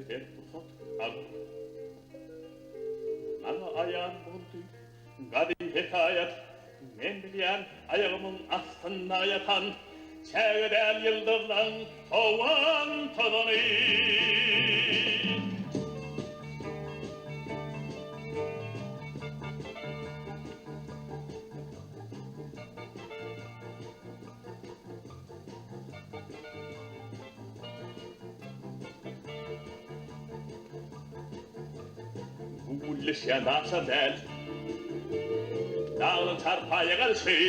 her pursat agyr. Maňa aýan boldy gadym hekaýat, Men bilýän aýagymyň astynda ýatan Çäge däl ýyldyzlaň sowan tozany. Güwwüldeşýän daşlar däl. Daglaň çarpaýa galşy.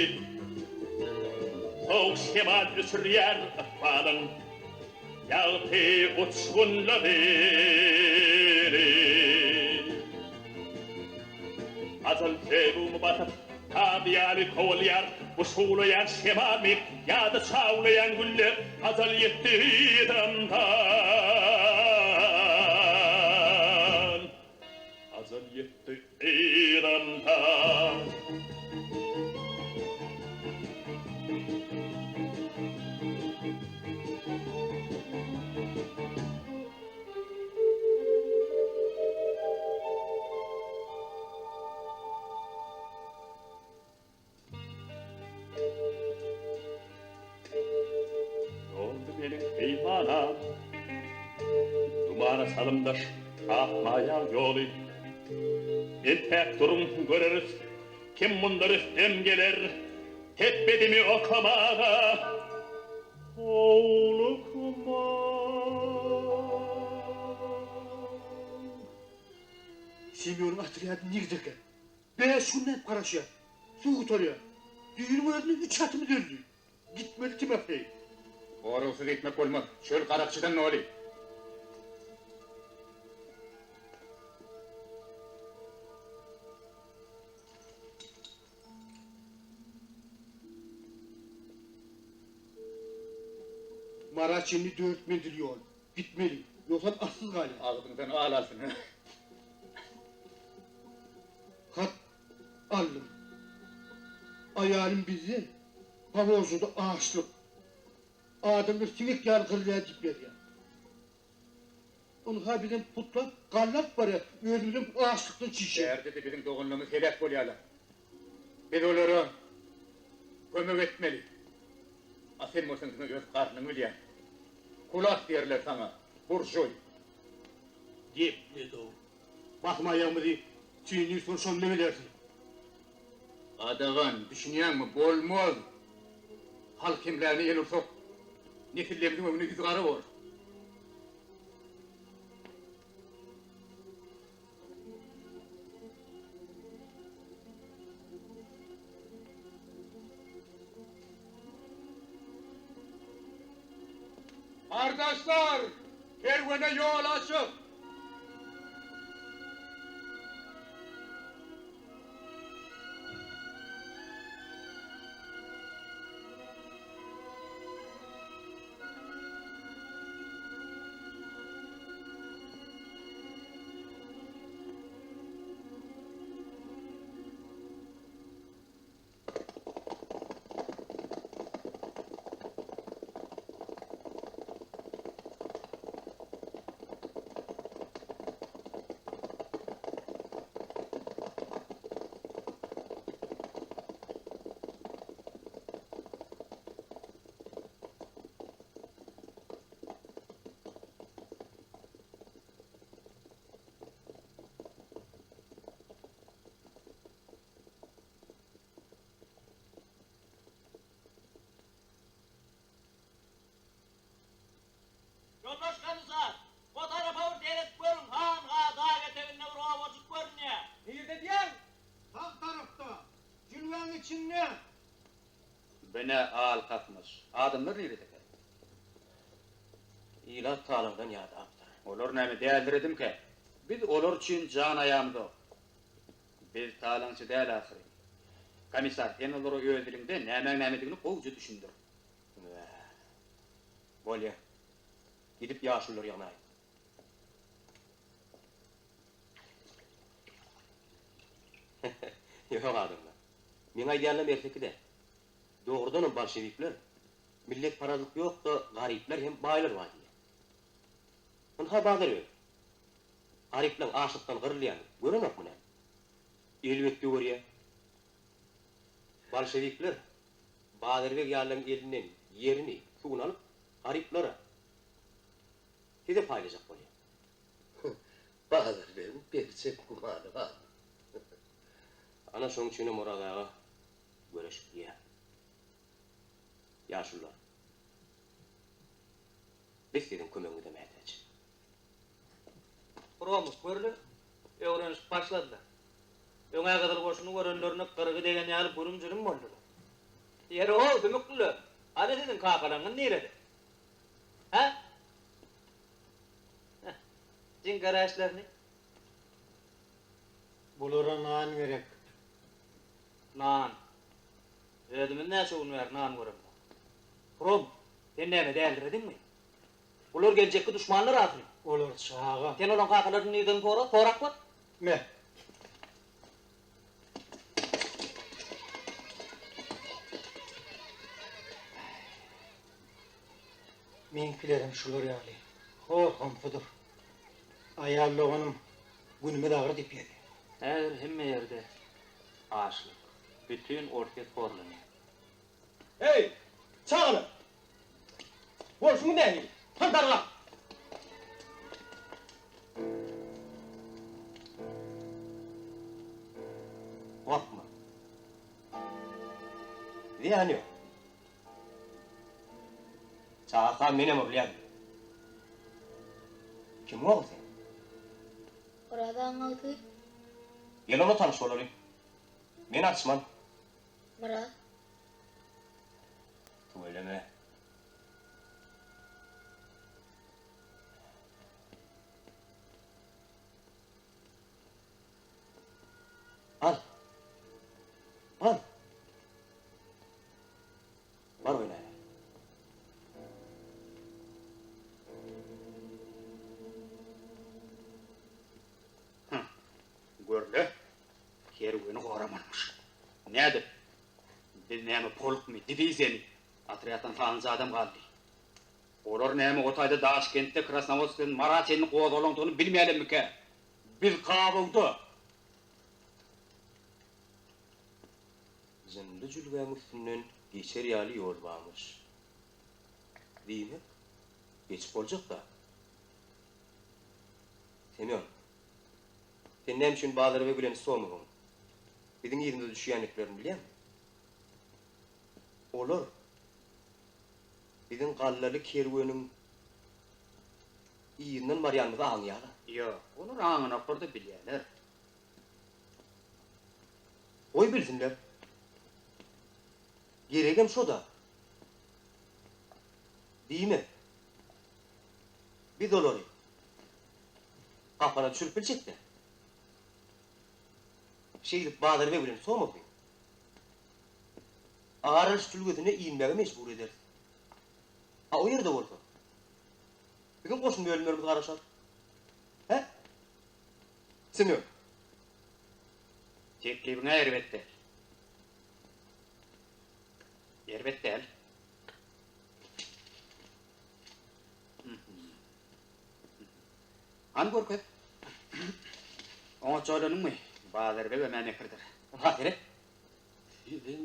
Sowuk şemal öçürýär ykbalyň ýagty uçgunlary. Ajal söýgüňi basyp, saz ýaly kowalýar, Bu şuwlaýan şemalmy ýa-da çawlaýan güller, Ajal ýetdi yzymdan. Ajal ýetdi yzymdan. Doldy meniň peýmanam. Dumana çalymdaş ak maýal ýoly. Entäk duruň, göreris, kim munda rüstem geler, Tepbedimi okamaga howlukmaň. Semýonyň otrýady nirdekä? Bäş günläp garaşýar. Suw gutarýar. Düýnüň özünde üç atymyz öldi. Gitmeli Timofeý. Goragsyz gitmek bolmaz. Çöl garakçydan doly. Mara çenli dört menzil ýol. Gitmeli. Ýogsam atsyz galýar. Agzyňdan al alsyn. Hat aldym. Aýalym bizde, Powolžada açlyk. Adamlar siňek ýaly gyrylýar diýip ýazýar. Ynha bizem putlap, gallap barýas, özümizem açlykdan çişýäs. Bärde-de biziň doganlarymyz heläk bolýarlar. Biz olara kömek etmeli. A sen bolsaň diňe öz garnyňy bilýäň. Kulak diýerler saňa, buržuý. Gepledow. Basym aýagymyzy çüýnürseň şonda bilersiň. Gadagan, düşünýäňmi, bolmaz! Halk emlägine el ursak, nesillerimiziň öňünde ýüzi gara bor. Gardaşlar, kerwene ýol açyk! Ýoldaş komissar, o tarapa bir seredip görüň, han-ha, dag eteginde bir obajyk görünýär. Nirde diýýäň? Sag tarapda, jülgäň içinde. Bine al kakmyş. Adamlar niredekä? Ilat talaňdan ýadapdyr. Olar näme däldiredimkä? Biz olar üçin jan aýamzok. Biz talaňçy däl ahyry. Komissar, sen olara öz diliňde nämäň nämedigini gowuja düşündir. Wä. Bolýa. Gidip ýaşululary ýygnaýyn. Ýok adamlar. Meň aýdýanlarym erteki däl. Dogrudanam bolşewikler milletparazlyk ýok-da garyplar hem baýlar bar diýýär. Ynha bazar özi. Garyplaň açlykdan gyrylýanyny görenokmy näme? Elbetde görýär. Bolşewikler Bazarbeg ýalylaryň elinden ýerini, suwuny alyp, garyplara, size paýlajak bolýar. Bazarbegiň berjek gümany barmy? Ana şoň üçinem Oraz aga göreş gidýär. Ýaşulular, biz siziň kömegiňize mätäç. Hromow görle, öwrenişip başladylar. Öň-ä gyzyl goşuny görenlerinde gyrgy degen ýaly gürüm-jürüm boldular. Ýeri-ow, sümükliler, hany siziň kakalaryňyz nirede? Hä? Heh, jiňkeräşlerini. Bulara nan gerek. Nan. Özümiz näçe gün bäri nan göremzok. Hromow, sen näme dälirediňmi? Bular geljekki duşmanlar ahyryn. Olar çaga. Sen olaň kakalaryny nirden sora, sorap gör. Me. Meňkilerem şular ýaly hor-homsudyr. Aýal doganym günümiz agyr diýip ýazýar. Häzir hemme ýerde açlyk. Bütin Orsýet horlanýar. Eý, çagalar! Bolşuňyz nähili? Hany dargaň! Gorkma. Zyýany ýok. Çagakam menem urulýardym. Kimiň ogly sen? Oraz agaň agtygy. Gel onda tanyş bolaly. Men Arçman. Myrat. Tüweleme. Al. Al. Bar oýnaber. Hü, gör-le, kerweni goramalymyş. Nädip? Biz näme polkmy, diwiziýamy? Otrýaddan sanlyja adam galdy. Olar näme o taýda Daşkentde, Krasnowodskden Mara çenli gozgalaňdygyny bilmeýärlermikä? Biz gabawda. Jynly jülgäň üstünden geçer ýaly ýol barmyş. Diýmek, geçip boljak-da. Semýon, sen näme üçin Bazarbeg bilen Somowyň biziň yzymyza düşýändiklerini bilýäňmi? Olar biziň gallaly kerweniň yzyndan barýanymyzy aňýarlar. Ýok, olar aňanoklar-da bilýärler. Goý bilsinler. Geregem şo-da. Diýmek, biz olary gapana düşürip biljek-dä. Şeýdip Bazarbeg bilen Somowy Aralyş jülgesine inmäge mejbur ederis. A o ýerde bolsa, biziň goşun bölümlerimiz garaşar. Hä? Semýon. Teklibiň-ä erbet däl. Erbet däl. Hany görkez. Oňatja oýlanyňmy? Bazarbeg ömä mekirdir. Ynha seret. Siziň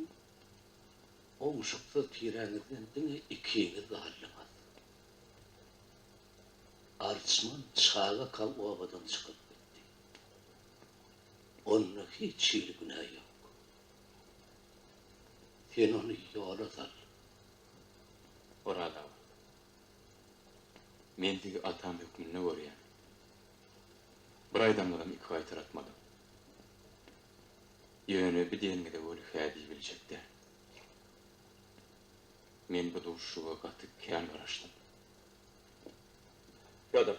oňşuksyz tiräňizden diňe ikiňiz galdyňyz. Arçman çagaka obadan çykyp gitdi. Onda hiç hili günä ýok. Sen ony ýola sal. Oraz aga, men sizi atam hökmünde görýän. Bir aýdanyňyzam iki gaýtaratmadyň. Ýöne bi diýeniňize weli hä diýibiljek däl. Men bu duşuşyga gaty kän garaşdym. Fýodor,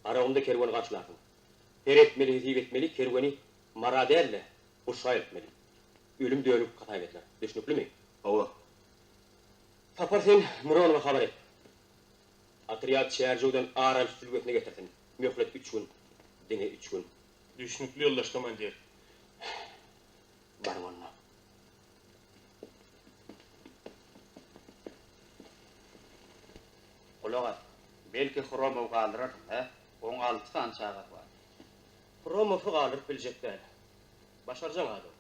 Garagumda kerweni garşylarsyň. Seretmeli, hesip etmeli, kerweni Mara däl-de, Guşga eltmeli. Ölüm dönük hasap ediler. Düşnüklimi? Hawa. Sapar sen Mironowa habar et. Otrýad Çärjewden Aral jülgesine getirsin. Möhlet üç gün. Diňe üç gün. Düşnükli ýoldaş komandir. Baryň onda. Gulak as. Belki Hromowy galdyrarsyň, hä? Oň alty sany çagasy bar. Hromowy galdyryp biljek däl. Başarjaň adam.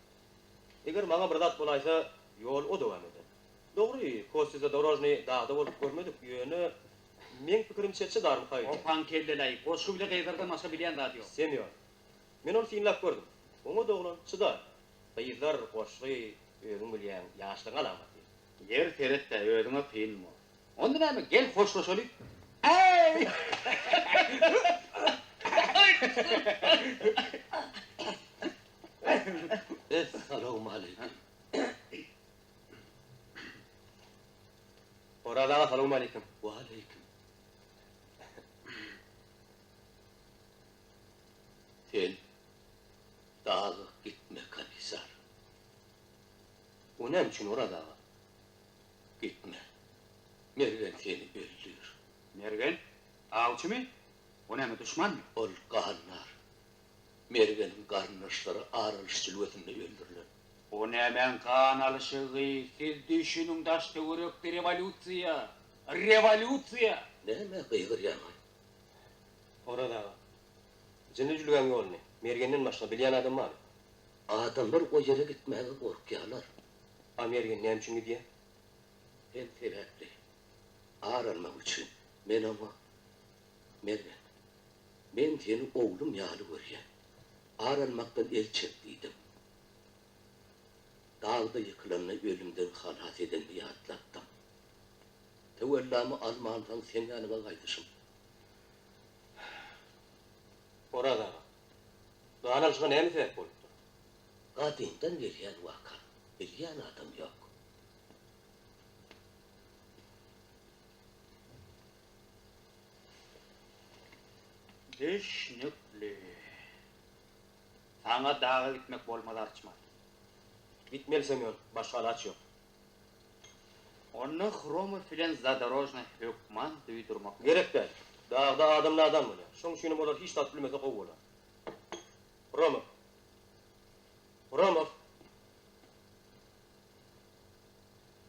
Eger maňa bir zat bolaýsa, ýol o dowam eder. Dogry, Kostýa Zadorožnyý dagda bolup görmedik, ýöne meň pikirimçe çydarmyka öýdýän. Opaň kelleleý, goşgy bile gyzlardan başga bilýän zady ýok. Semýon, men ony synlap gördüm. Oňat oglan, çydar. Gyzlar, goşgy, özüň bilýäň, ýaşlygyň alamaty. Ýeri seret-dä, özüňe kyn bor. Onda näme, gel hoşlaşaly. Äý! Essalawmaleýkim. Oraz aga salowmaleýkim. Waleýkim. Sen daga gitme, komissar. O näme üçin, Oraz aga? Gitme. Mergen seni öldür. Mergen? Awçymy? O näme, duşmanmy? Ol gannar. Mergeniň garyndaşlary ar alyş jülgesinde öldürilen. O nämäň gan alyşygy, siz düşüniň daş-töwerekde rewolýusiýa! Rewolýusiýa! Nämä gygyrýaňaý? Oraz aga, Jynly jülgäň ýoluny Mergenden başga bilýän adam barmy? Adamlar o ýere gitmäge gorkýarlar. A Mergen näme üçin gidýär? Sen sebäpli. Ar almak üçin. Men oňa, Mergen, men seni oglum ýaly görýän. Ar almakdan el çek diýdim. Dagda ýykylanda ölümden halas edenini ýatlatdym. Töwellamy almansoň seň ýanyňa gaýdyşym. Oraz aga, gan alşyga näme sebäp bolupdyr? Gadymdan gelýän waka, bilýän adam ýok. Düşnükli. Saňa daga gitmek bolmaz Arçman. Gitmeli Semýon, başga alaç ýok. Onda Hromow bilen Zadorožna hökman duýdurmak gerek. Gerek däl. Dagda adam nadan bolýar. Şoň üçinem olar hiç zat bilmese gowy bolar. Hromow! Hromow!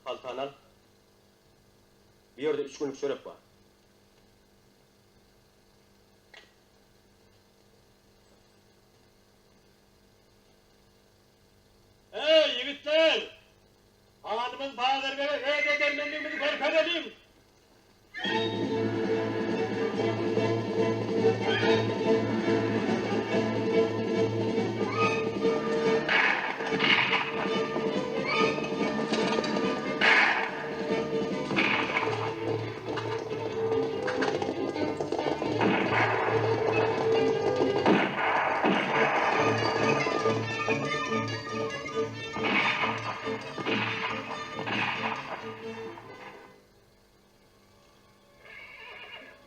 Haltany al. Bu ýerde üç günlük çörek bar. Eý, ýigitler! Hanymyz Bazarbege öz edermenligimizi görkezeliň!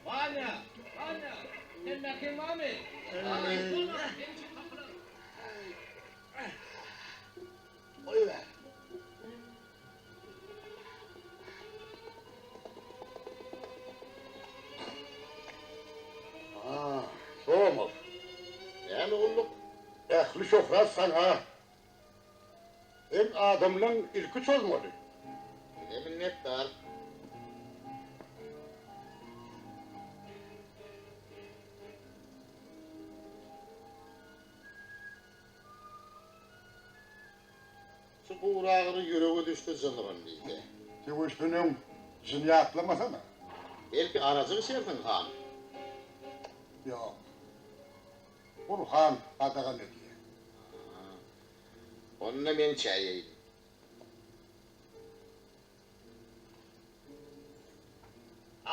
Wanýa! Wanýa! Temmäkiň barmy? Goýber. Ha, Somow. Näme gulluk? Ähli şöhrat saňa. Sen adamlaň ilki çozmaly. Size minnetdar. Şu guragyry ýürege düşse jyzyryn diýse. Söweşden öň jyn ýatlamasana. Belki arajyk içersiň, han? Ýok. Gurhan gadagan edýär. Ha. Onda men çäýeýin.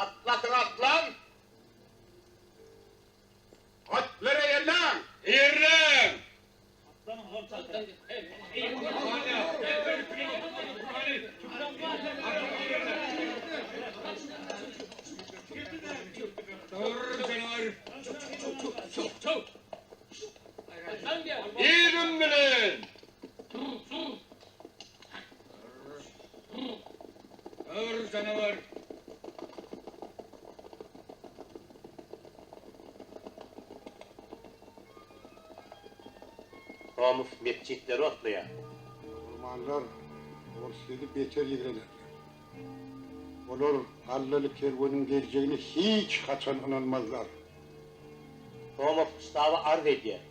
Atlatyň atlan! Atlar eýerläň! Eýerläň! Yzym bilen! Dur janawar! Hromow metjitleri otlaýar. Musulmanlar Orsýeti beter ýigrenerler. Olar gallaly kerweniň geljegine hiç haçan ynanmazlar. Somow ştaba arz edýär.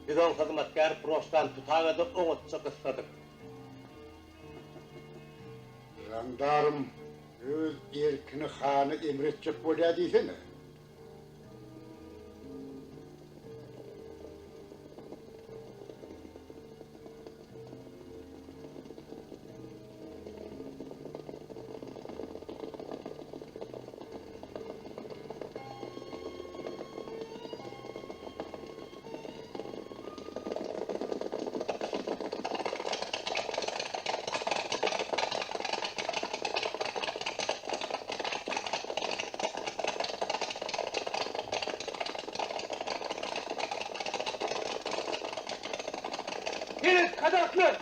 Biz oň hyzmatkäri Proştan Tutaga-da oňatja gyssadyk. Žandarm öz erkini hana emr etjek bolýar diýsene. Seret, kazaklar!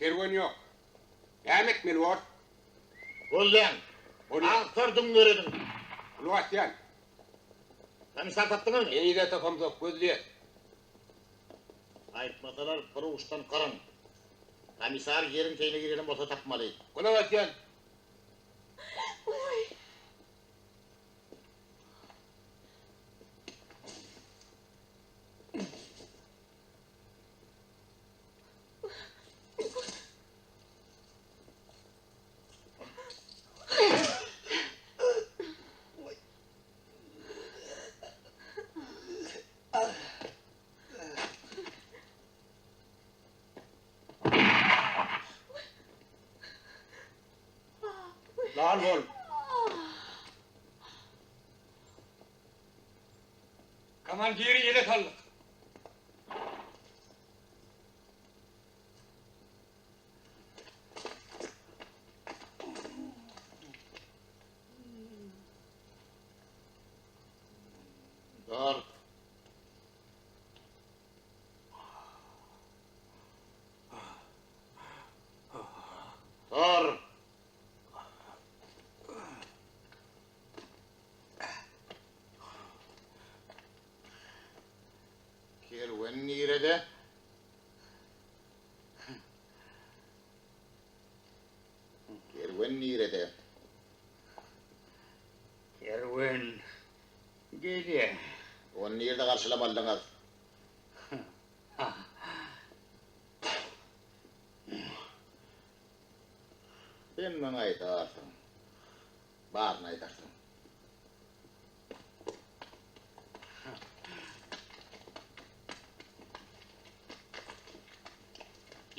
Kerwen ýok. Näme etmeli bor? Gözläň. Agtardyň nirediň? Gulak asýan. Komissar tapdyňyzmy? Heniz-ä tapamzok, gözleýäs. Aýtmasalar bir uçdan gyryň. Komissar ýeriň teýine girenem bolsa tapmaly. Gulak asýan. Lal bol. Komandiri ele saldyk. Dur. Dur. Kerwen nirede? Kerwen nirede? Kerwen gelýär. Ony nirede garşylamalydyňyz? Sen maňa aýdarsyň. Baryny aýdarsyň.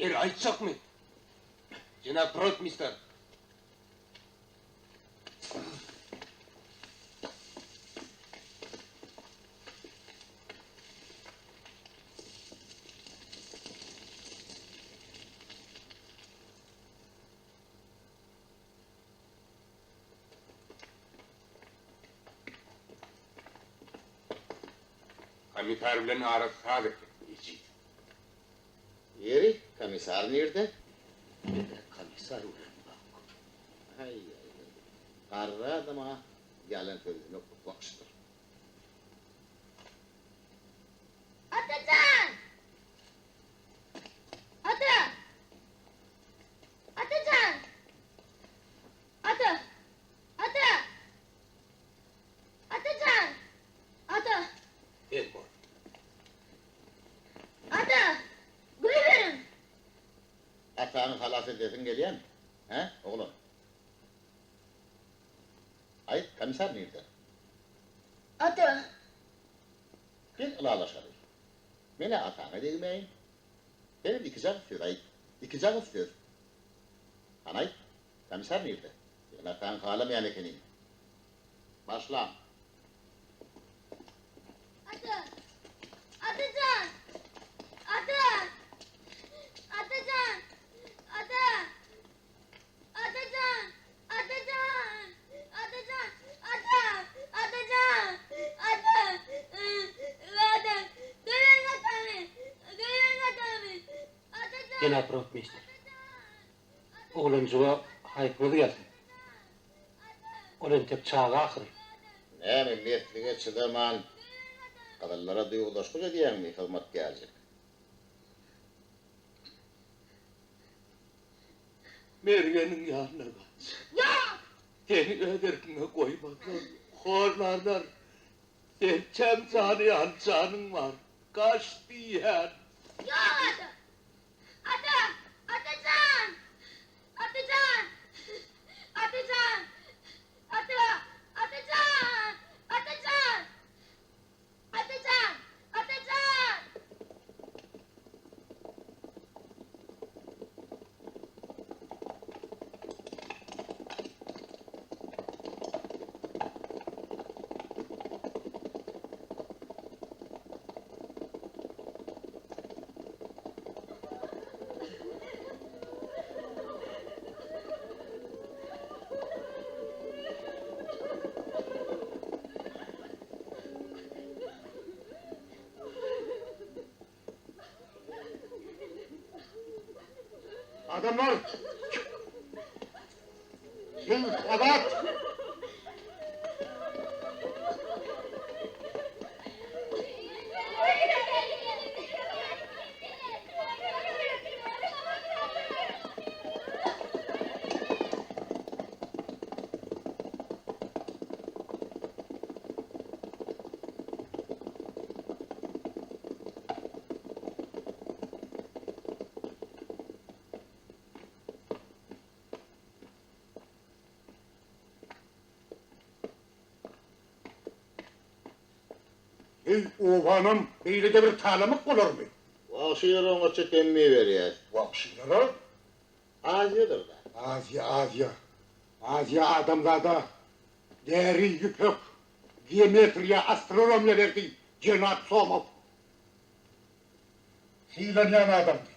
Ýeri aýtjakmy? Jenap rotmister. Komissar bilen arasy saz eken, ejiz. Ýeri, komissar nirde? Men-ä komissar göremok. Aý-aý-aý. Garry adama ýalan sözlemek ukmakçydyr. Ataňy halas edesiň gelýämi? Hä, oglan? Aýt, komissar nirde? Ata! Gel ylalaşaly. Men-ä ataňa degmäýin. Senem ikijagz söz aýt. Ikijagz söz. Hany aýt, komissar nirde? Sen ataňy halamaýan ekeniň. Başlaň. Ata! Atajan! Ata! Atajan! Ata! Atajan! Atajan! Atajan! Ata! Atajan! Ata! Ata! Döwerin atamy! Döwerin atamy! Atajan! Jenap rotmister. Oglanjyga haýpyňyz gelsin. Ol entek çaga ahyry. Näme, meslige çydaman, gyzyllara duýgudaşlyk edýäňmi, hyzmatkärjik? Mergeniň ýanyna gaç. Ýok! Seni öz erkiňe goýmazlar, horlarlar. Sen çem jany ýaly janyň bar. Gaç diýýän. Ýok, ata! Ata! Atajan! Atajan! Atajan! Ata! Atajan! Atajan! Atajan! Atajan! Adamlar! Siz azat! Heý, obanam beýle-de bir talamak bolarmy? Wagşylara oňatja temmi berýäs. Wagşylara? Aziýadyr-da. Aziýa, Aziýa. Aziýa adamzada däri, ýüpek, geometriýa, astronomiýa berdi, jenap Somow. Sylanýan adamdy.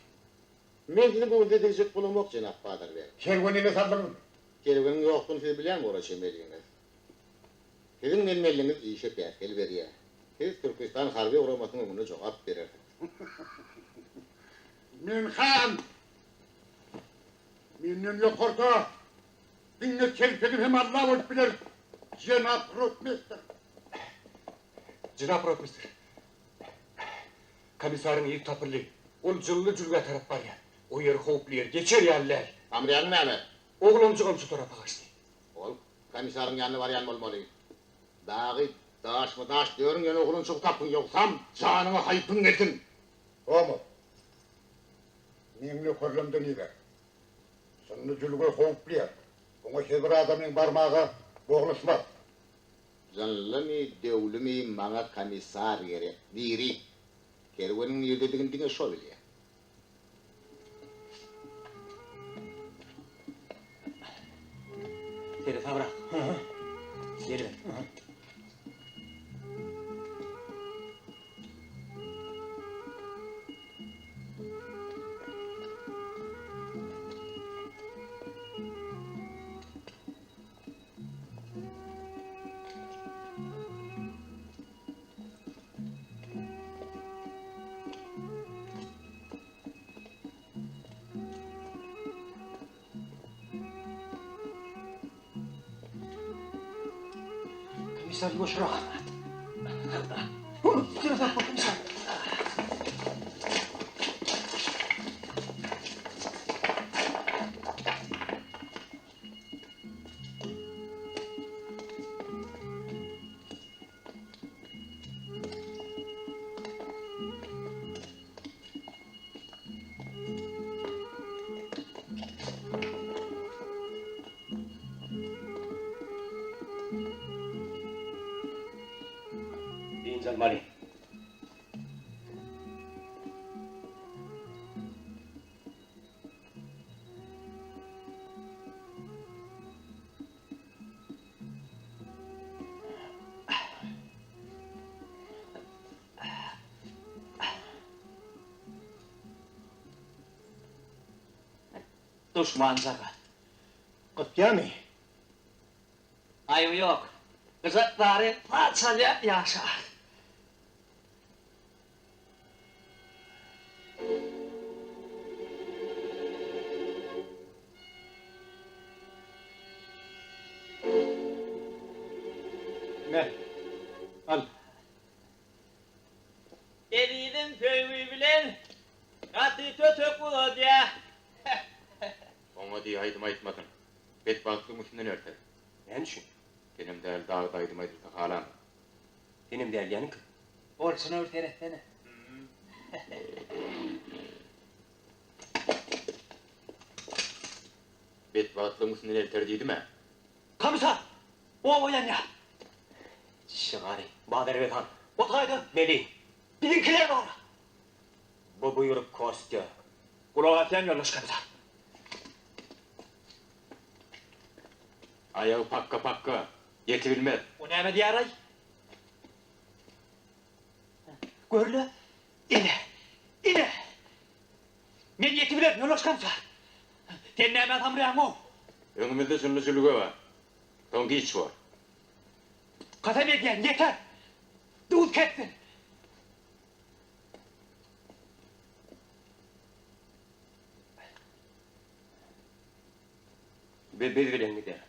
Men siziň göwnüňize degjek bolamok, jenap Bazarbeg. Kerweni ele saldyňyzmy? Kerweniň ýokdugyny siz bilýän bora çemeliňiz. Siziň men-menligiňiz işe päsgel berýär. Siz Türküstan harby guramasynyň öňünde jogap berersiňiz. Men han! Menden ýokarda diňe telpegim hem Alla bolup biler, jenap rotmistr. Jenap rotmistr, komissaryň yzy tapyldy. Ol Jylly jülgä tarap barýar. O ýer howply ýer, geçer ýaly däl. Hamyrýanyň näme? Oglanjygam şu tarapa gaçdy. Ol komissaryň ýanyna barýan bolmaly. Dagy daşma-daş dörüň ýöne oglanjygy tapyň, ýogsam janyňa haýpyň gelsin! Somow, meň nökerlemden iber. Şunda jülge howply ýer. Oňa her bir adamyň barmaga bogluşmaz. Jynlymy, döwlümi maňa komissar gerek, diri. Kerweniň nirdedigini diňe şo bilýär. Seresabrak. Geliber. Komissar ýuwaşrak. Seresap bol, komissar. Almaly. Duşman jaga. Gysýamy? Aýby ýok. Gyjak bary saz çalýar ýaşa. Me, al. Ezizim söýgi bilen gaty tötek uzadýa. Oňa diý aýdym aýtmasyn. Betbagtlygyň üstünden erter. Näme üçin? Senem däl dagda aýdym aýdylsa halamok. Senem däl diýýäniň kim? Bolşuna bir seretsene. Betbagtlygyň üstünden elter diýdim-ä. Komissar! Oba ýanýar! Şygary, Bazarbek han. O taýda Meli. Biziňkiler bar! Bu buýruk Kostýa. Gulak asýan ýoldaş komissar. Aýagy pakga-pakga, ýetibilmez. O näme diýýär-aý? Gör-le, ine, ine! Men ýetibilerin, ýoldaş komissar. Sen nämä samraýaň-ow? Öňümizde jynly jülge bar. Soň giç bor. Kasam edýän, ýeter! Duz kessin! Biz bilen gider.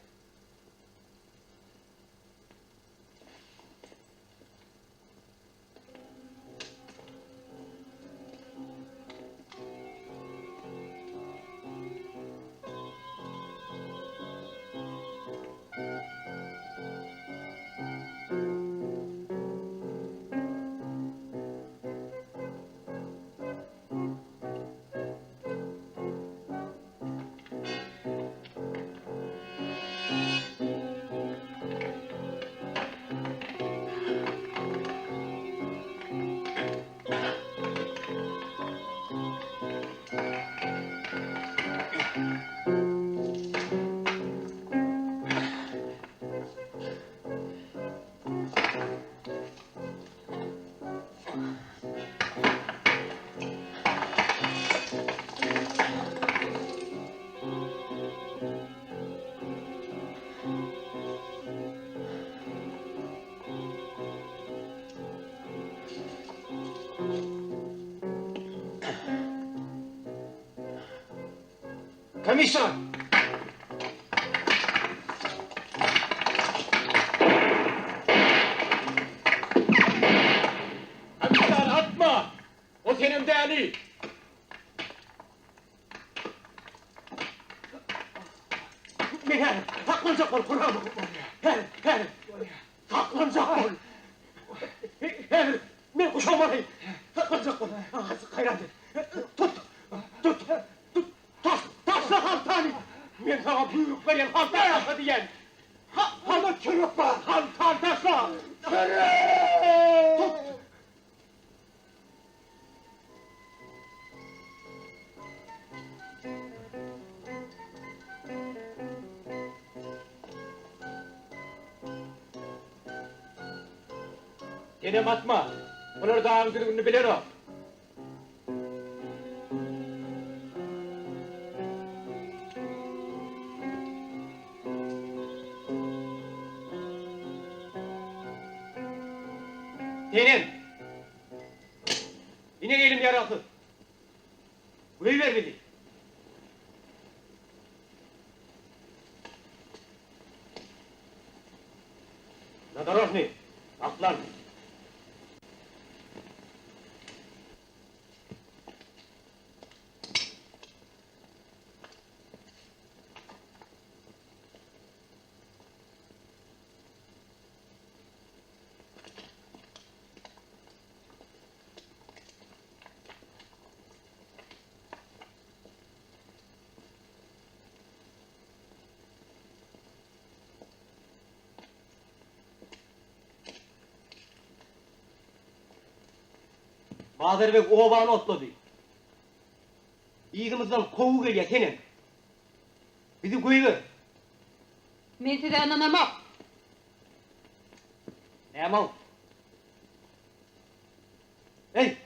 Komissar! Komissar atma! O senem däli! Men häzir saklanjak bol, Kuran. Häzir, häzir. Saklanjak bol. Häzir men guşamaly. Saklanjak bol. Azajyk gaýrat et. Tut, tut, tut. Tas, taşla haltany. Men saňa buýruk berýän, halta taşla diýýän. Ha, halta çörek bar, haltany taşla. Çörek! Tut. Senem atma. Olar dagyň düzgünini bilenok. Senem. Ine elim ýaragsyz. Goýber bizi. Zadorožnyý, saklan. Bazar beg obany otlady. Yzymyzdan kowgy gelýär, senem. Bizi goýber. Men size ynanamok. Näme-ow? Eý,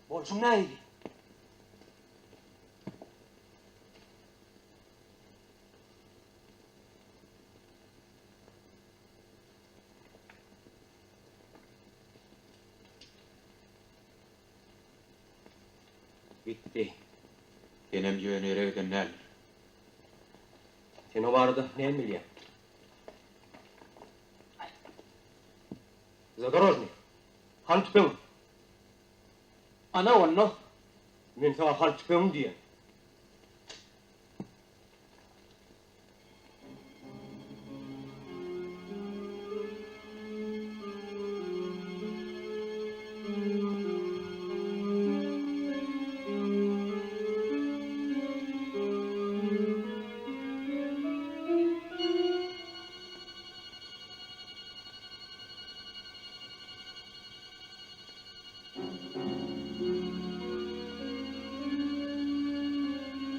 bolşuň nähili? Gitdi. Senem ýöne ýere giden däldir. Sen o barada näme bilýäň? Zadorožnyý, hany tüpeň? Ana onda. Men saňa hany tüpeňiň diýýän.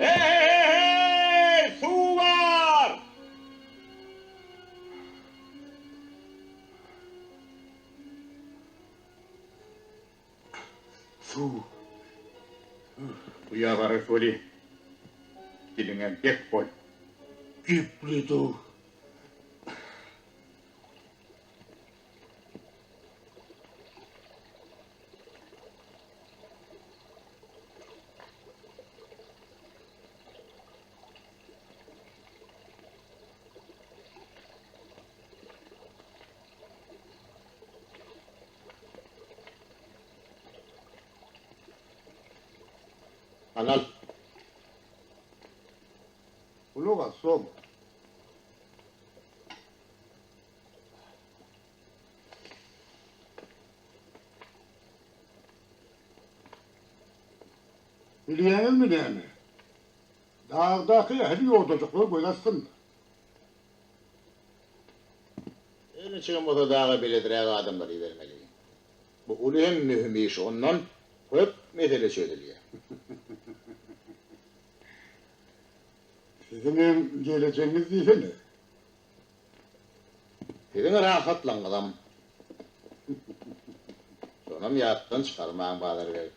Heý-heý-heý! Suw bar! Suw. Guýa barar weli, diliňe bek bol. Gepledow. Anal. Gulak as, Somow. Bilýäňizmi näme? Dagdaky ähli ýodajyklar göz astynda. Her niçigem bolsa daga beledräk adamlary ibermeli. Bu uly hem möhüm iş, ondan köp mesele çözülýär. Siziňem gelejegiňiz diýsene. Siziň rahatlygyňyzam. Şonam ýatdan çykarmaň, Bazar beg.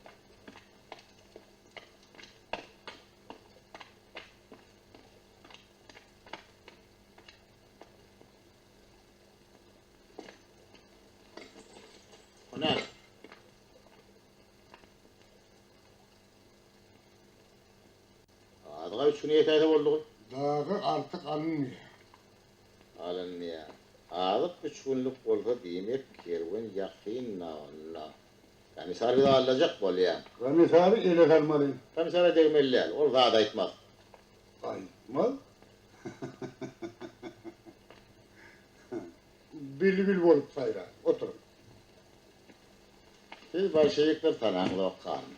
O näme? Azyga üç güne ýetäýse boldugy. Dagy artyk alynmaýar. Alynmaýar. Azyk üç günlük bolsa diýmek kerwen ýakyn-da onda. Komissar bizi aldajak bolýa. Komissary ele salmaly. Komissara degmeli däl, ol zat aýtmaz. Aýtmaz? Bilbil bolup saýrar. Oturyň. Siz bolşewikler tanaňzok hany.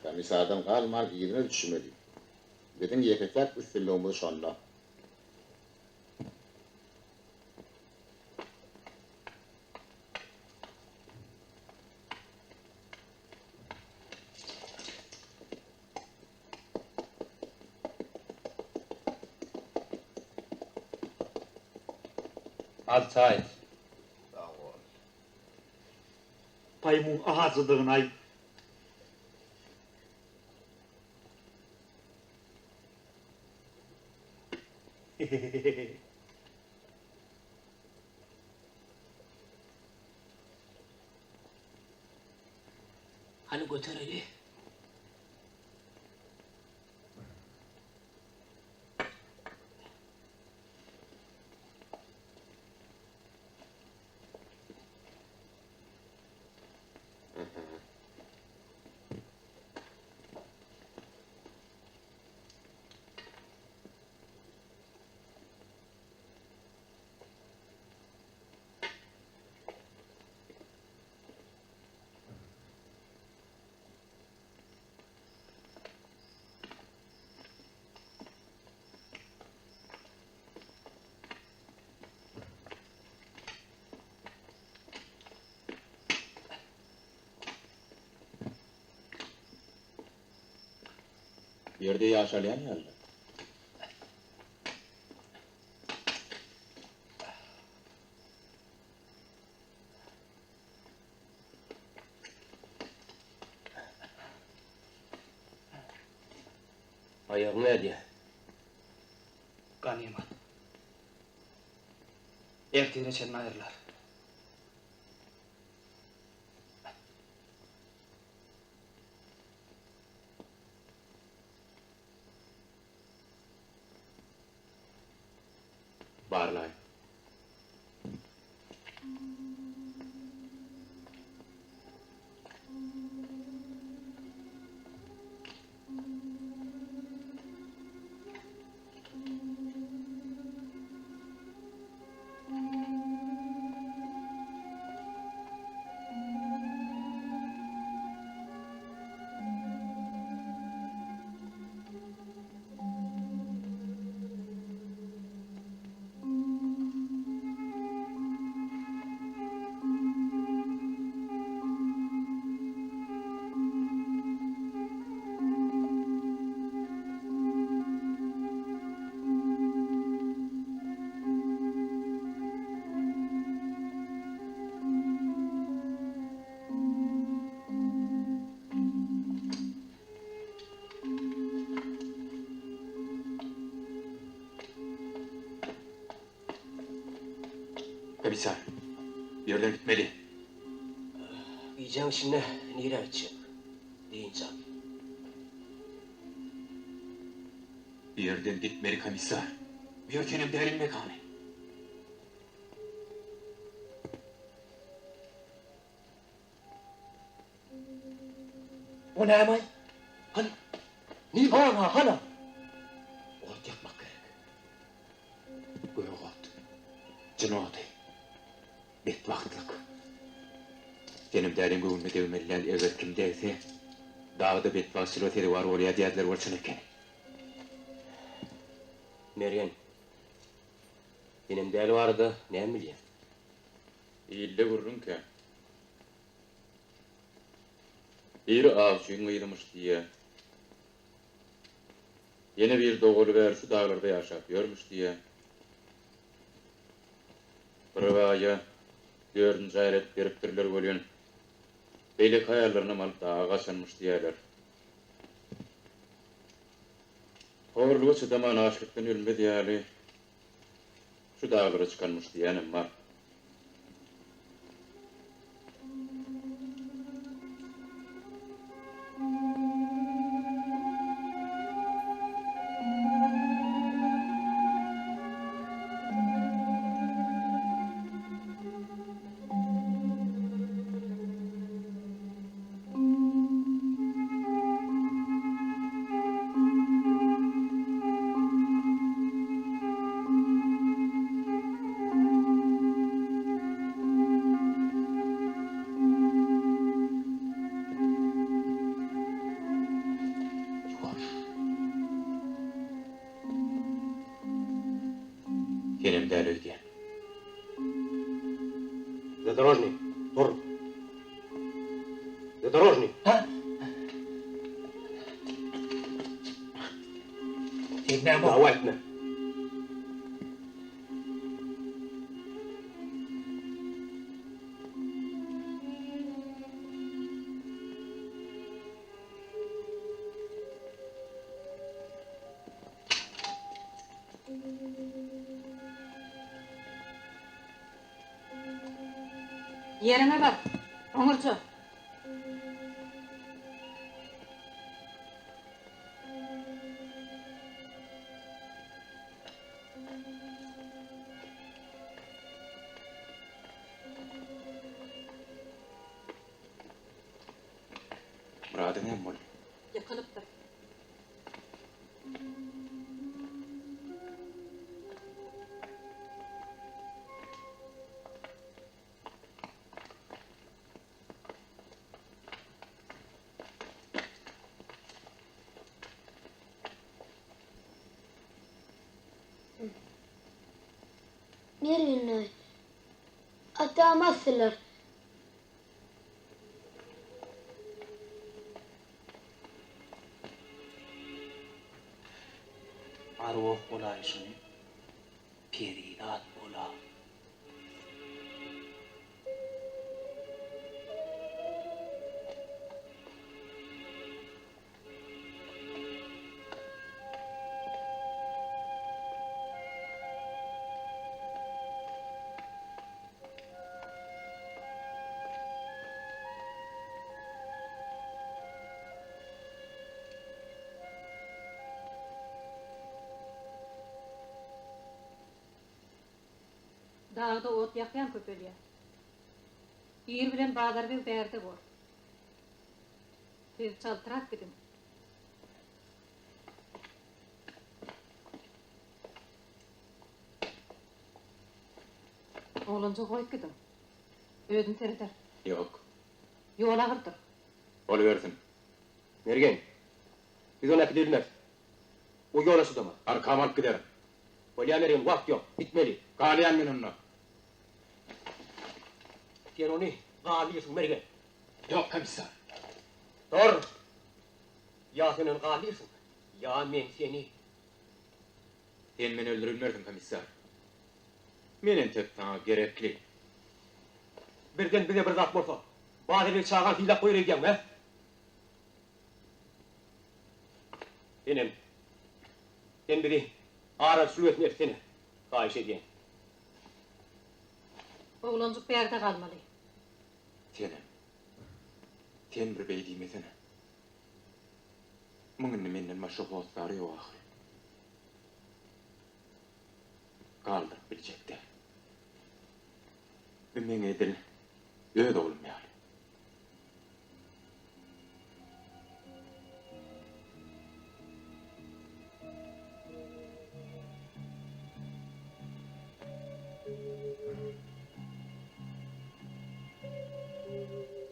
Komissardan galman yzyna düşmeli. Biziň ýeke-täk üstünligimiz şonda. Al çaý. Sag bol. Paýmuň ajydygyny-aý. Hany götereli. Bu ýerde ýaşalýan ýaly-la. Aýagyň nädýä? Ganymat. Ertire çenli aýrylar. Barlaý. Komissar, bu ýerden gitmeli. Gijäň içinde nirä gitjek? Dynç al. Bu ýerden gitmeli, komissar. Bu ýer senem däliň mekany. O näme-aý? Hany? Nirde? Hana, hana. Ot ýakmak gerek. Gök ot. Jyn ody. Betbagtlyk. Senem däliň göwnüne degmeli däl, eger kim degse, dagda betbagtçylyga sezewar bolýar diýerdiler, ol çyn ekeni. Mergen, senem däli barada näme bilýäň? Ilde gürrüň kän. Biri awçyň gyzymyş diýýä. Ýene biri dogaly bäri şu daglarda ýaşap ýörmüş diýýä. Bir baýa dördünji aýal edip beripdirler welin, beýleki aýallarynam alyp daga gaçanmyş diýýäler. Horluga çydaman açlykdan ölmez ýaly şu daglara çykanmyş diýýänem bar. Ýuwaş. Senem däl öýdýän. Zadorožnyý, tur. Zadorožnyý. Ha? Sen näme? Dawa etme. Ýeriňe bar, oňurja. Myrada näme boldy? Ýykylypdyr. Mergen daýy, atamy asdylar. Arwah bolaýşyny perizat bola. Dagda ot ýakýan köpelýär. Ir bilen Bazarbeg bärde bor. Siz çaltrak gidiň. Oglanjygy goýup gidiň. Özüm sereder. Ýok. Ýol agyrdyr. Bolubersin. Mergen, biz ony äkidibilmeris. O ýola çydamaz. Arkama alyp giderin. Bolýa Mergen, wagt ýok. Gitmeli. Galýan men onda. Sen ony galdyrsyň, Mergen. Ýok, komissar. Dur! Ýa sen ony galdyrsyň, ýa men seni. Sen meni öldürilmersiň, komissar. Men entek saňa gerekli. Birden bize bir zat bolsa, Bazarbeg çagany sylap goýar öýdýäňmi, hä? Senem, sen bizi Aral jülgesine eltsene, haýyş edýän. Oglanjyk bärde galmaly. Senem, sen bir beý diýmesene. Muň indi menden başga hossary ýok ahyry. Galdyryp biljek däl. Bu meň edil öz oglum ýaly.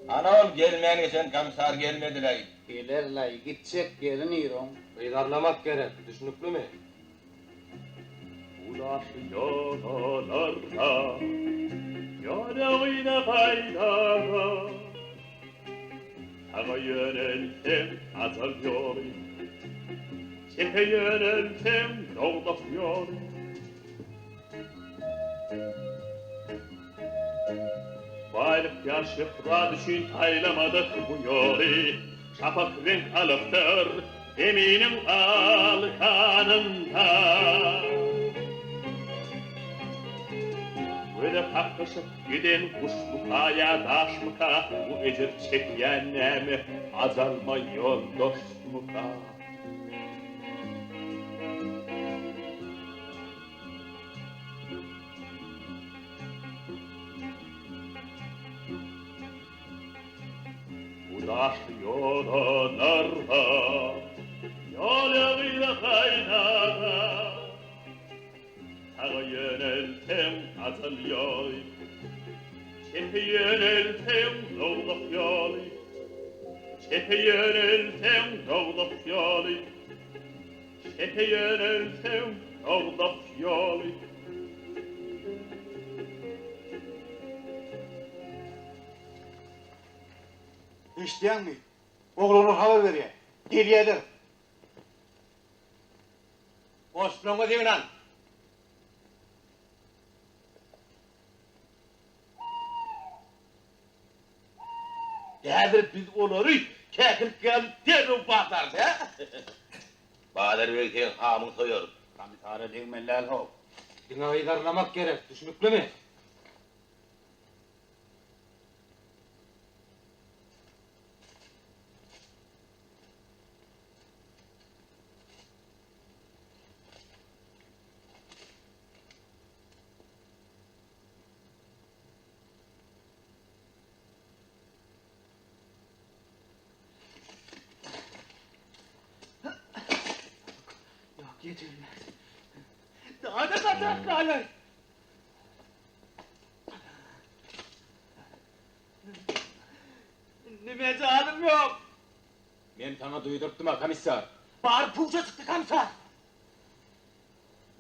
Ana ol gelmän geçen komissar gelmediläý. Gelerlaý, gitjek ýeri nire oň? Yzarlamak gerek, düşnüklimi? Ulaş ýodalarda, ýöne-gyna gaýdara. Saga ýönelseň ajal ýoly, çepe ýönelseň dowzah ýoly. Baýlyk ýa şöhrat üçin saýlamadyk bu ýoly, Şapak reňk alypdyr zeminiň al ganynda. Göze kaklyşyp giden guşmuka ýa daşmyka, Bu ejir çekýän näme, ajalma ýoldaşmyka? Bu daşly ýodalarda, Ýol-ýagyna gaýnara. Saga ýönelseň ajal ýoly, Çepe ýönelseň dowzah ýoly, Çepe ýönelseň dowzah ýoly. Çepe ýönelseň dowzah ýoly. Eşidýäňmi? Oglanlar habar berýär. Gelýärler. Goşlaryňyzy ýygnaň. Häzir biz olary käkilik ýaly derrew basarys, hä? Bazar beg seň hamyňy soýarys. Komissara degmeli däl how. Diňe yzarlamak gerek, düşnüklimi? Ýok, ýetilmez. Daha-da gaçak galar. Indi mejalym ýok. Men saňa duýdurypdym-a, komissar. Bary puja çykdy, komissar.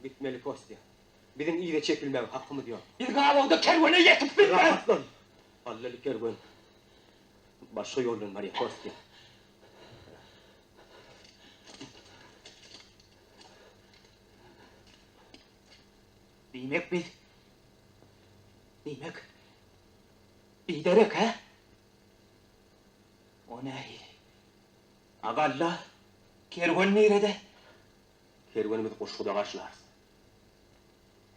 Gitmeli, Kostýa. Biziň yza çekilmäge hakymyz ýok. Biz gabawda kerwene ýetip bilmeris. Rahatlan. Allaly kerwen başga ýoldan barýar, Kostýa. Diýmek biz Diýmek biderek hä? O nähili? A galla? Kerwen nirede? Kerwenimizi Guşguda garşylarys.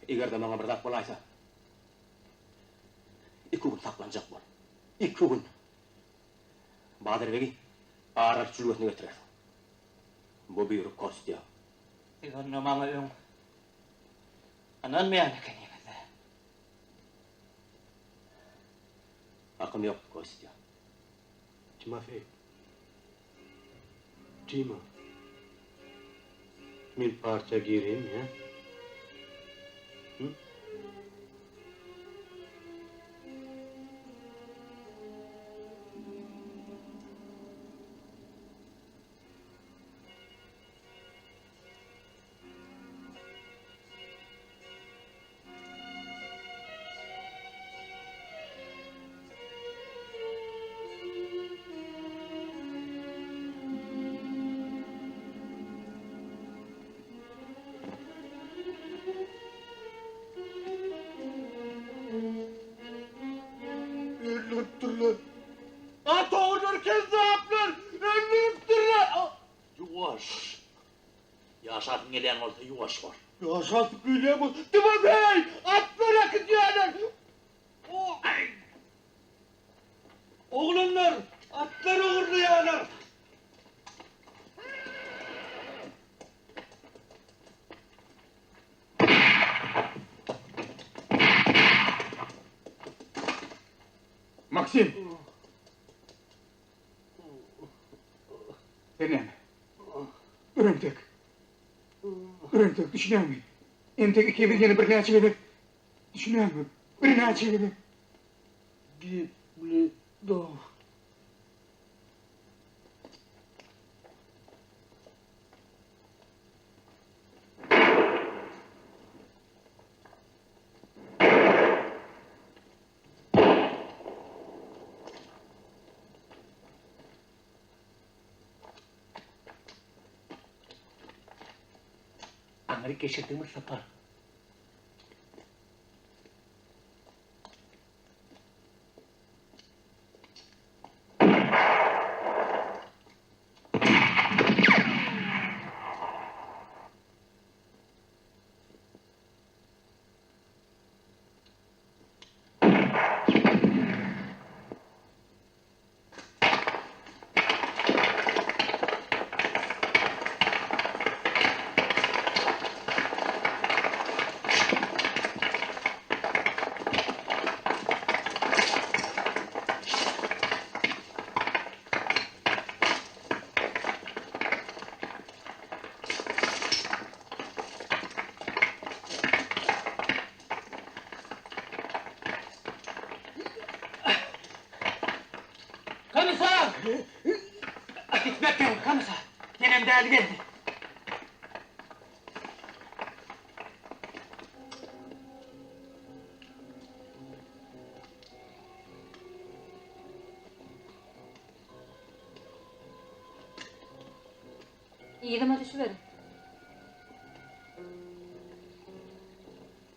Eger-de maňa bir zat bolaýsa, iki gün saklanjak bol. Iki gün! Bazarbegi Aral jülgesine getirersiň. Bu buýruk Kostýa. Siz onda maňa öň ynanmaýan ekeniňiz-dä. Hakym ýokdy, Kostýa. Timofeý. Tima. Men partiýa gireýinmi, hä? Hü? Öldüripdirler. At ogullar kezzaplar öldüripdirler. Ýuwaş. Ýaşasyň gelýän bolsa ýuwaş bol. Ýaşasym gelýän bolsa Timofeý, atlar äkidýärler. Oglanlar, atlar ogurlaýarlar. Maksim! Sen näme? Dur entek. Dur entek, düşünýäňmi? Entek ikimiz ýene birnäçe gezek düşünýäňmi? Birnäçe gezek. Gepli dost. Aňry geçirdiňmi Sapar? Komissar! Gitmek gerek, komissar. Genem däli geldi. Yzyma düşüberiň.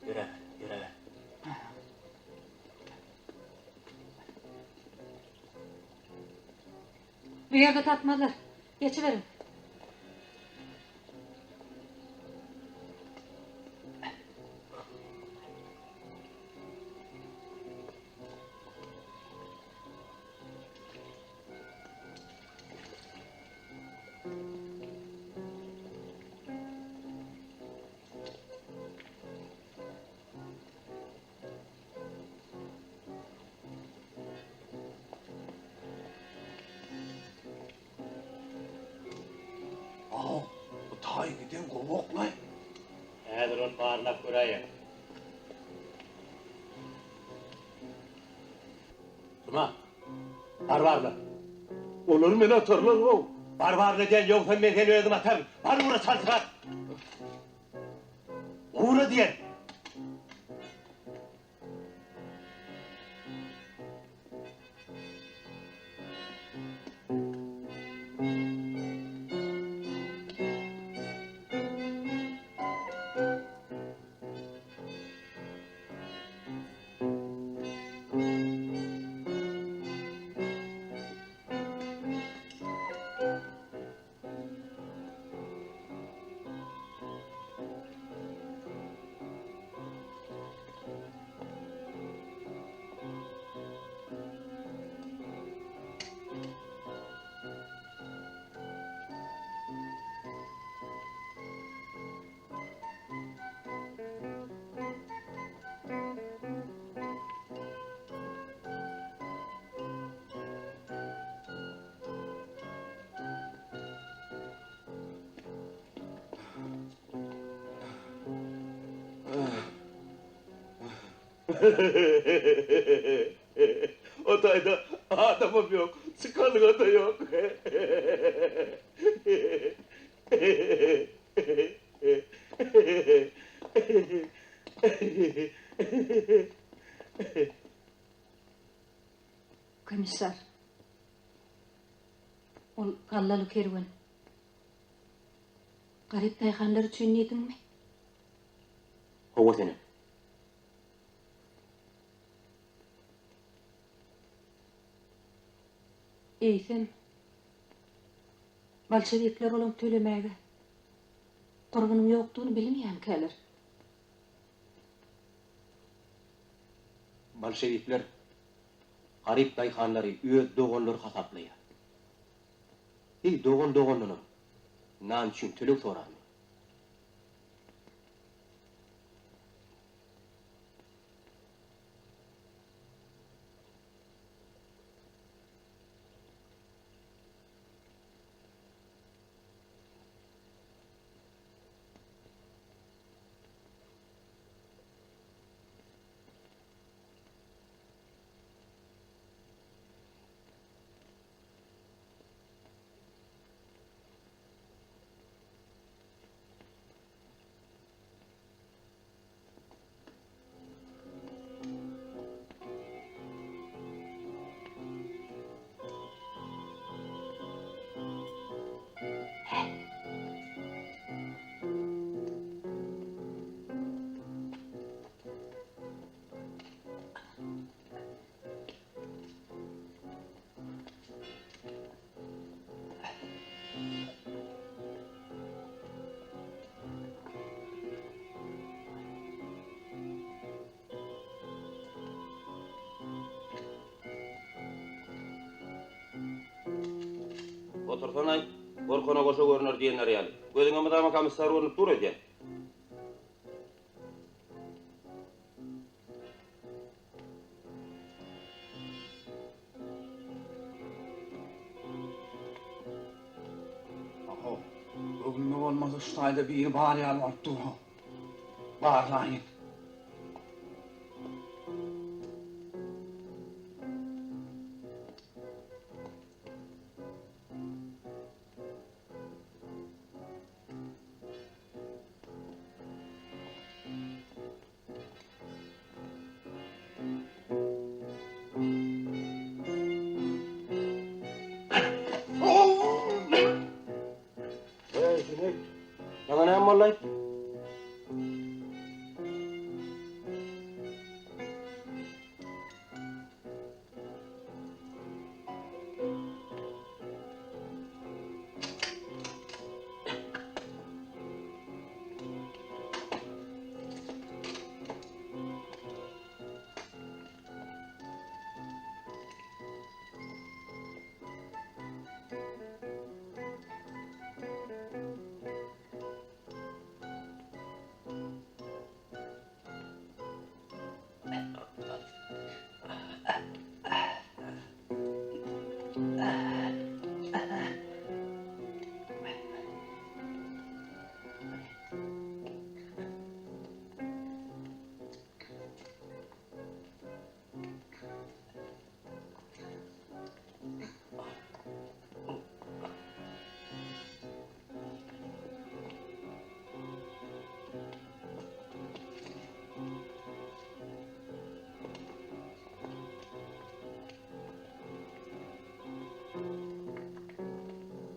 Ýöräber, ýöräber. Bu ýerde tapmazlar. Geçiberiň. Aw, bu taý giden gowak-laý. Häzir ony barlap göräýeris. Juma, bar barla. Olar meni atarlar how. Bar barla diýen ýogsam men seni özüm ataryn. Bar ugra çaltrak. Ugra diýen. O taýda adamam ýok, çykalga-da ýok. Komissar. Ol gallaly kerwen. Garyp daýhanlar üçin diýdiňmi? Hawa senem. Eýsem, bolşewikler olaň tölemäge gurbunyň ýokdugyny bilmeýänkäler. Bolşewikler garyp daýhanlary öz doganlary hasaplaýar. Heý, dogan dogandanam nan üçin töleg sorarmy? Otursana-aý, gorkana goşa görner diýenleri ýaly. Gözüňe mydama komissar görnüp dur öýdýän. Aho, göwnüme bolmasa şu taýda biri bar ýaly bolup dur-how. Barlaýyn. Eý, Jüneýt, saňa näme boldy-aý?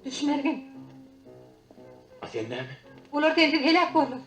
Düş Mergen. A sen näme? Olar sensiz heläk borlar.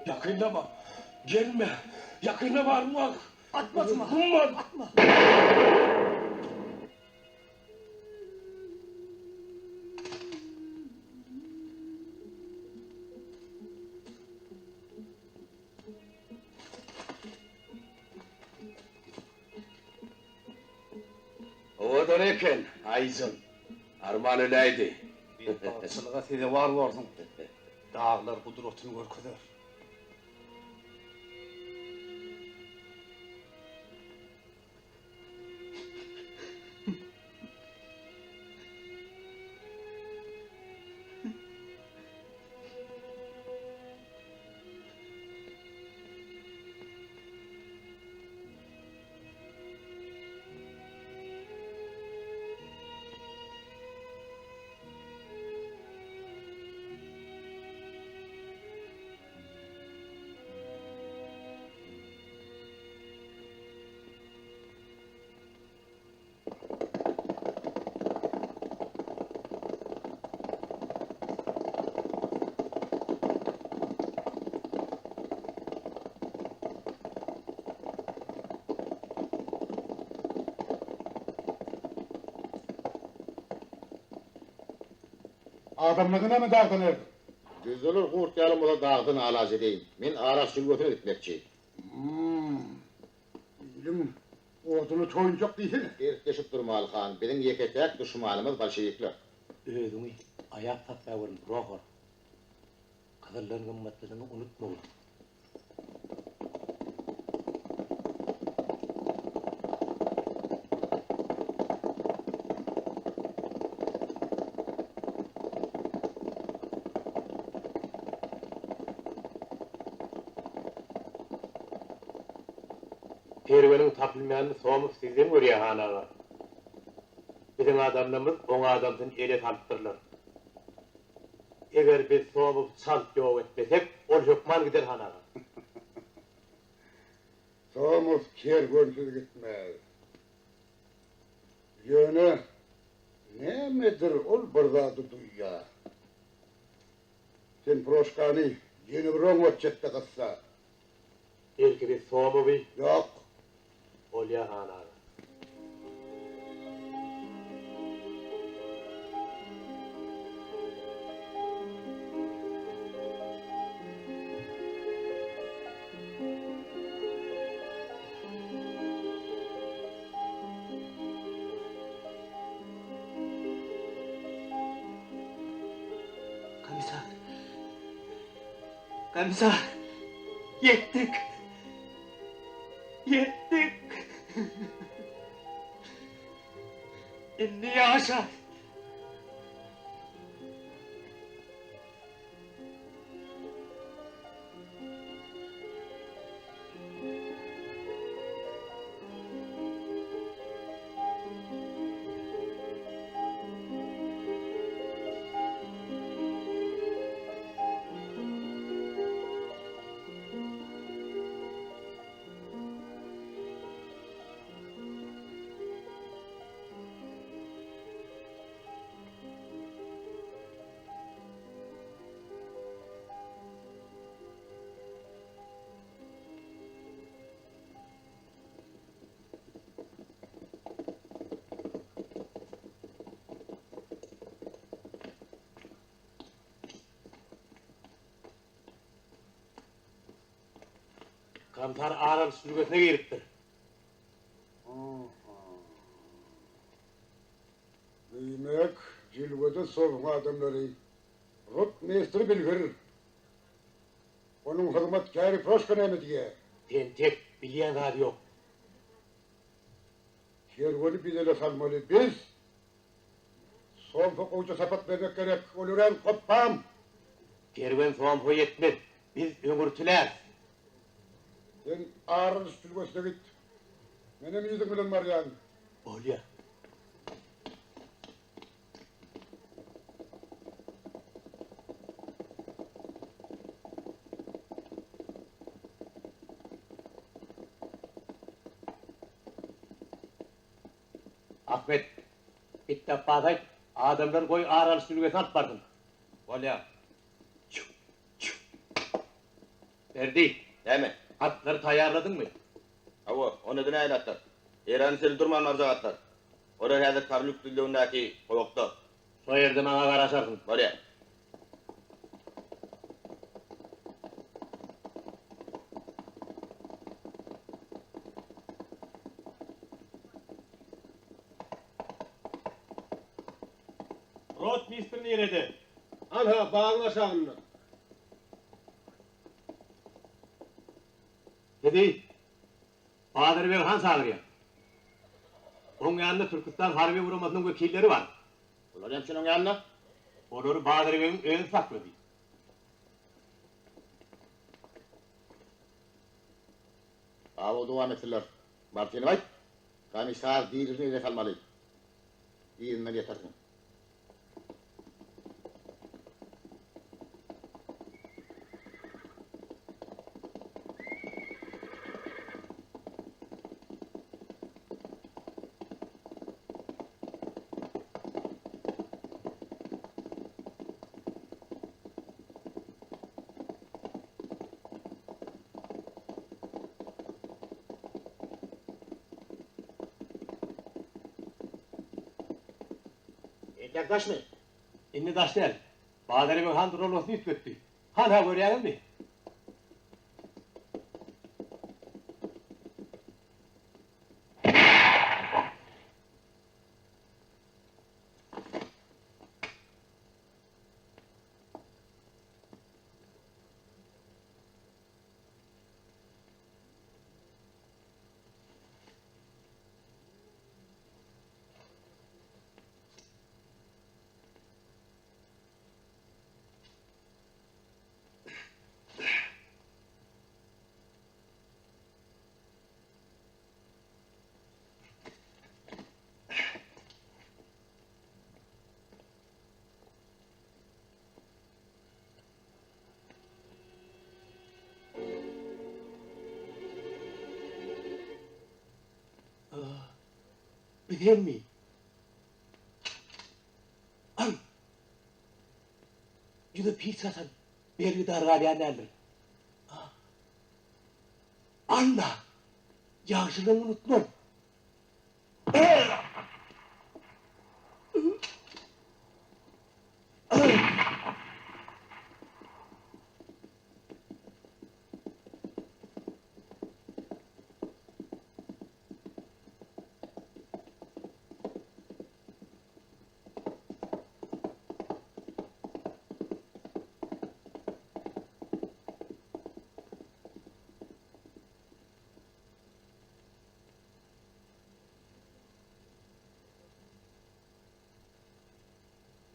Ýakynlama! Gelme! Ýakynlama arwah! Atma Juma! Gumman! Atma! Owadan eken, Aýjyn. Arman öläýdi. Betbagtçylyga sezewar borsuň. Daglar gudratyny görkezer. Adamlygy näme dagdan erdi? Düzdeler gurt ýaly bolsa dagdan alaç edeýin. Men Aras jülgesine gitmekçi. Hum. Iliň oduny toýunjak diýsene. Erkleşip durmaly han, biziň ýeke-täk duşmanymyz bolşewikler. Özüňi aýap saklawerm, Prohor. Gyzyldan gymmatlydygyňy unutmagyn. Kerweniň tapylmaýanyny Somow sizden görýär, han aga. Biziň adamlarymyz oň adamsyny ele salypdyrlar. Eger biz Somowy çalt ýok etmesek, ol hökman gider, han aga. Somow kerwensiz gitmez. Ýöne, nämedir ol bir zady duýýar. Sen Proşkany ýene bir oňat çetde gyssa. Belki biz Somowy. Ýok. Bolýar, han aga. Komisar. Komisar. Ýetdik. Ýetdik. Indi ýaşa. Kamtar Aral jülgesine giripdir. Diýmek, jülgede sowyň adamlary rotmistr bilgir. Onuň hyzmatkäri Proşka näme diýýär? Tentek, bilýän zady ýok. Kerweni biz ele salmaly, biz! Somsa gowja sapak bermek gerek, ol örän gopbam! Kerwen somsa ýetmez, biz öňürtiläris. Sen Arylyş jülgesine git. Menem yzyň bilen barýan. Bolýa. Ahmet, git-de Apbasa aýt, adamlary goý Aralyş jülgesine alyp barsyn. Bolýa. Çüw, çüw. Berdi. Näme? Atlary taýýarladyňmy? Hawa, onda-da nähili atlar? Eýrany seni durman barjak atlar. Olar häzir Karluk düzlügindäki gowakda. Şo ýerde maňa garaşarsyň. Bolýar. Rotmistr nirede? Anha, bagyň aşagynda. Sizi Bazarbeg han çagyrýar. Oň ýanynda Türküstan harby guramasynyň wekilleri bar. Olar näme üçin oň ýanynda? Olary Bazarbegiň özi saklady. Gabaw dowam etsinler. Martinow aýt, komissar dirini ele salmaly. Yzyndan ýetersiň. Entek daşmy? Indi daş däl. Bazarbeg han duralgasyny üýtgetdi. Hanha görýäňizmi? Bizenmi? Al! Ýüze pis atan bergidar galýan däldir. Alla! Ýagşylygyňy unutmam.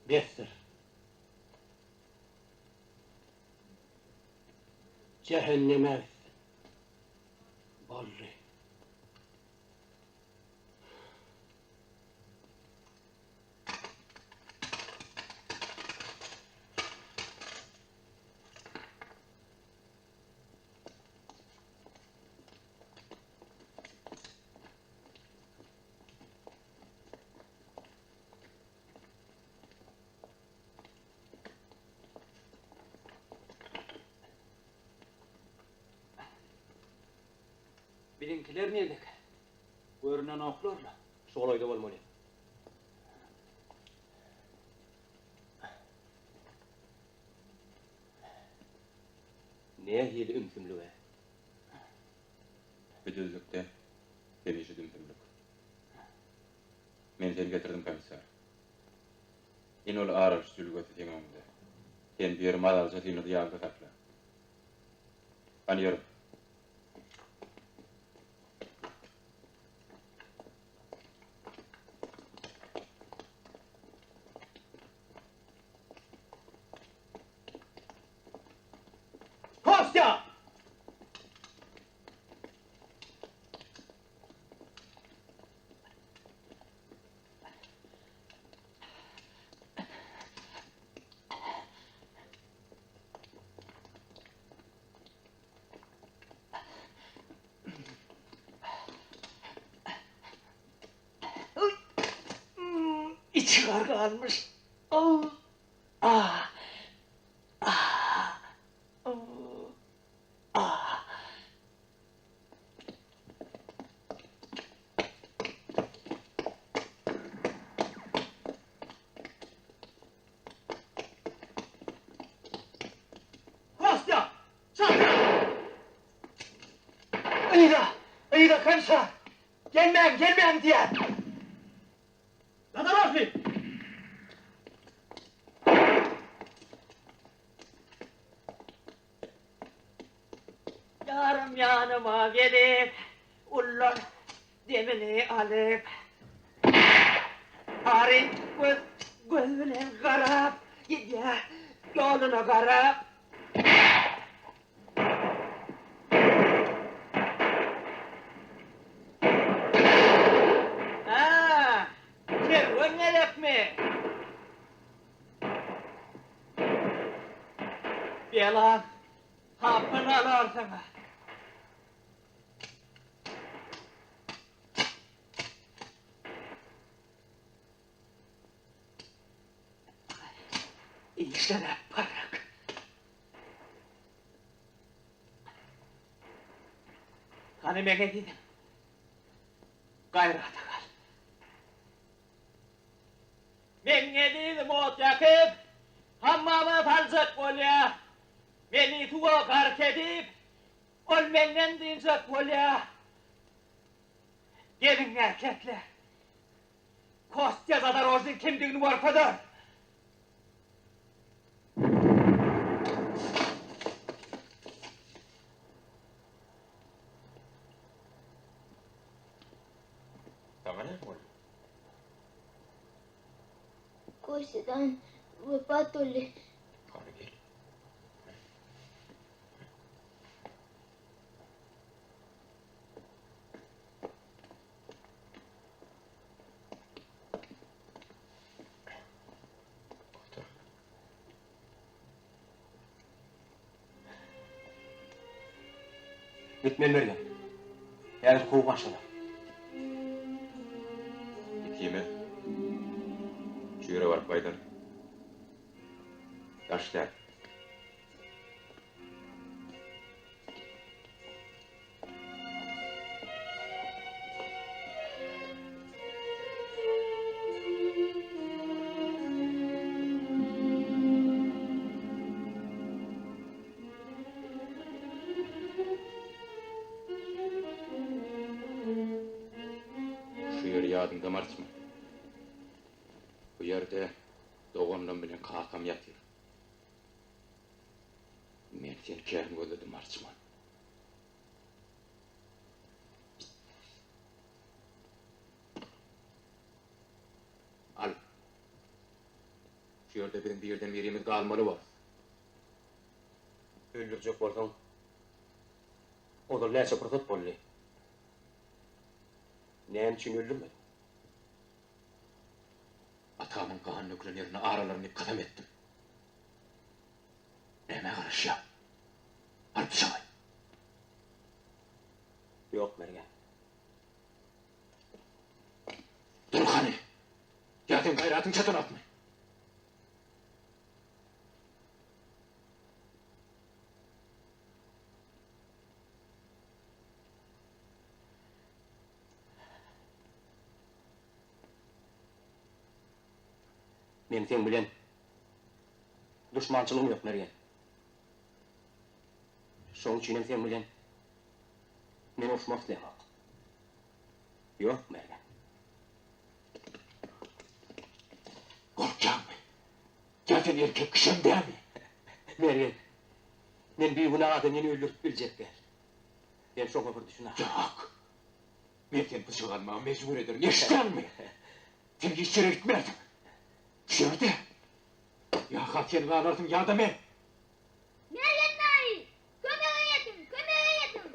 Besdir. Jähenneme gitsin. Boldy. Biziňkiler nirdekä? Görünenoklar-la. Şu golaýda bolmaly. Nähili ümsümlig-ä? Bu düzlükde hemişe ümsümlik. Men seni getirdim, komissar. Ine ol aralyş jülgesi seň öňüňde. Sen bu ýeri mazalyja synlady ýadyňda sakla. Hany ýörüň. Kostýa! Içi gar galmyş. Ah. Ah. Ah. Yza! Yza, komissar! Gelmäň, gelmäň diýýän! Zadorožnyý! Ýarym ýanyma gelip, ullan demini alyp, Ary göz göz bilen garap gidýär, ýoluna garap. Hä, kerwen gerekmi? Bela hapyny alarsyň. Işler parak. Hany meň ezizim? Gaýrata gal. Meň ezizim ot ýakyp, hammama saljak bolýa. Meni suwa gark edip, ol menden dynjak bolýa. Geliň erkekler. Kostýa Zadorožnyň kimdigini görkezer. Saňa näme boldy? Kostýadan wepat boldy. Hany gel. Otur. Gitmeli Mergen. Häzir kowup başlalar. Ikimiz şu ýere baryp gaýdaly. Daş däl. Şu ýeri ýadyňdamy Arçman? Bu ýerde doganlarym bilen kakam ýatyr. Men seni kän gözledim Arçman. Al. Şu ýerde biziň birden birimiz galmaly bor. Öldürjek bolsaň, ozal näçe pursat boldy? Näme üçin öldürmediň? Atamyň gany dökülen ýerinde ar alaryn diýip kasam etdim. Nämä garaşýaň? Al pyçagy. Ýok, Mergen. Dur hany. Ýa seň gaýratyň çatanokmy? Meň seň bilen duşmançylygym ýok, Mergen. Şoň üçinem seň bilen men uruşmak islämok. Ýok, Mergen. Gorkýaňmy? Ýa sen erkek kişem dälmi? Mergen, men bigünä adamyny öldürip biljek däl. Sen şoňa bir düşün ahyry. Ýok. Men seni pyçak almaga mejbur ederin, eşitýäňmi? Sen hiç ýere gitmersiň. Şu ýerde. Ýa-ha sen galarsyň, ýa-da men. Mergen daýy! Kömege ýetiň! Kömege ýetiň!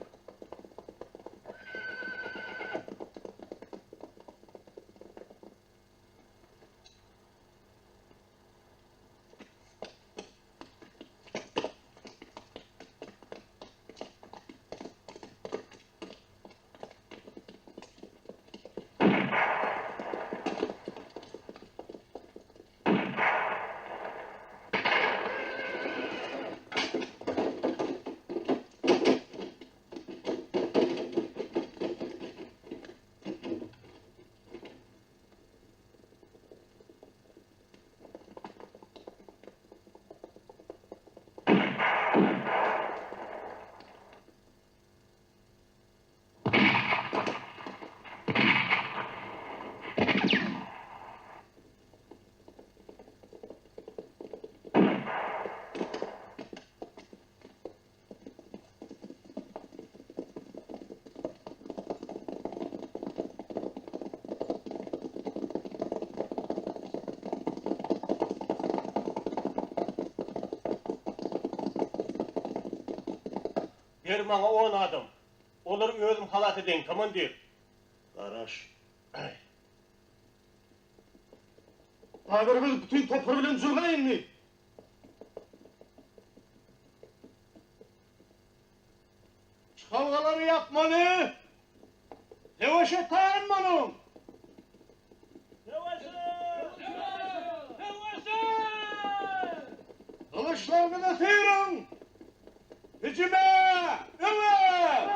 Ber maňa on adam. Olary özüm halas edeýin, komandir. Garaş. Bazarbeg bütin topary bilen jülgä indi. Çykalgalary ýapmaly! Söweşe taýyn boluň! Söweşe! Söweşe! Gylyçlaryňyzy syryň! Hüjüme! Öňe!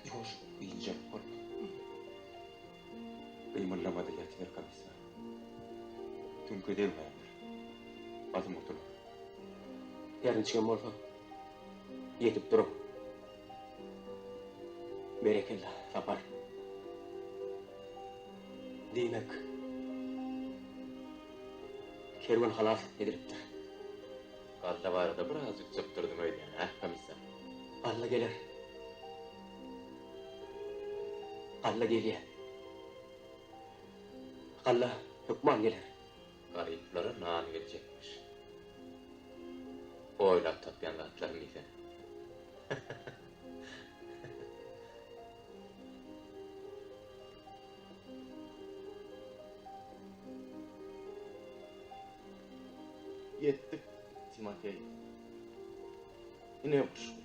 Ýuwaş, biynjalyk bolma. Gymyldamady ýatyber komissar. Süňke degmändir. Basym gutular. Her niçigem bolsa, ýetip duruň. Berekella, Sapar. Diýmek, kerwen halas edilipdir. Galla barada birazjyk çypdyrdyň öýdýän, hä, komissar? Galla geler. Galla gelýär. Galla hökman geler. Garyplara nan geljekmiş. Oýlap tapýan zatlaryny diýsene. Ýetdik, Timofeý. Ine guşgy.